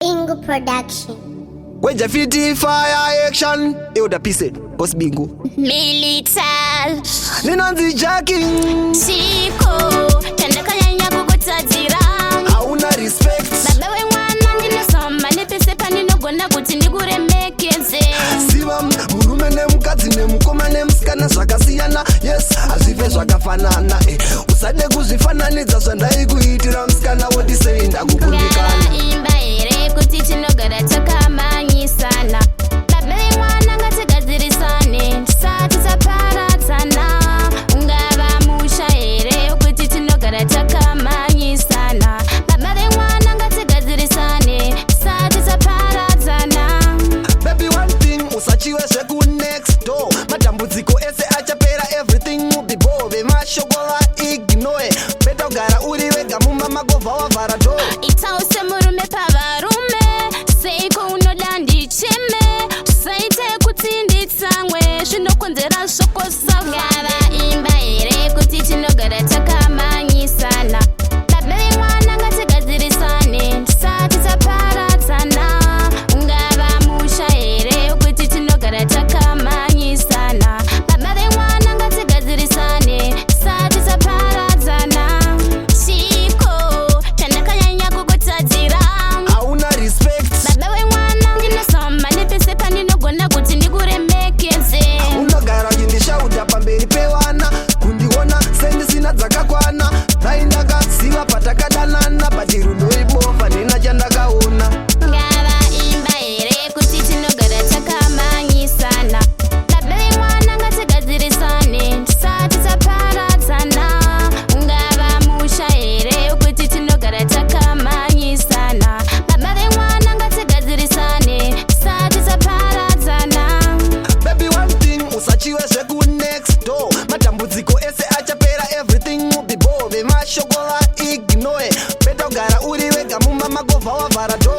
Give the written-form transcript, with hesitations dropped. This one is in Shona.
Bingu Production. Gweja fiti fire action. Elder Pise, Boss Bingu. Milital. Ninonzi Jackie. Chiko, chandakanyanya kukutadzira. Hauna respect. Baba wemwana ndinosoma nepese pandinogona kuti ndikuremekedze. Ziva murume nemukadzi nemukoma nemusikana zvakasiyana. Yes, hazvife zvakafanana. Eh. Usade kuzvifananidza zvandaikuitira musikana woti sei ndakukundikana. Ngava imba here kuti tinogara takamanyisana. Baba vemwana ngatigadzirisane tisati taparadzana. Ungava musha here kuti tinogara takamanyisana. Baba vemwana ngatigadzirisane tisati taparadzana. Baby, one thing, usachiwe zveku next door. Matambudziko ese achapera, everything will be bo. Vemashoko vaignore. Better kugara uri wega mumba magovha wavhara door. Itawo semurume pavarume, seiko unoda ndicheme? Usaite kuti nditsamwe, zvinokonzera zvokosava. Ngava imba here kuti tinogara takamanyisana. Baba vemwana ngatigadzirisane tisati taparadzana. Ungava musha here kuti tinogara takamanyisana. Baba vemwana ngatigadzirisane tisati taparadzana. Chiko chandakanyanya kukutadzira? Hauna respect. Baba wemwana ndinosoma nepese pandinogona kuti ndikuremekedze. Unogara uchindishauta pamberi pevana, kundiona sendisina dzakakwana. Dai ndakaziva patakadanana, but rudo ibofa, ndina chandakaona. Ngava imba here kuti tinogara takamanyisana. Baba vemwana ngatigadzirisane tisati taparadzana. Ungava musha here kuti tinogara takamanyisana. Baba vemwana ngatigadzirisane tisati taparadzana. Baby, one thing, usachiwe zveku next door. Matambudziko ese achapera, everything will be bo. Vemashoko vaignore. Better kugara uri wega mumba magovha wavhara door.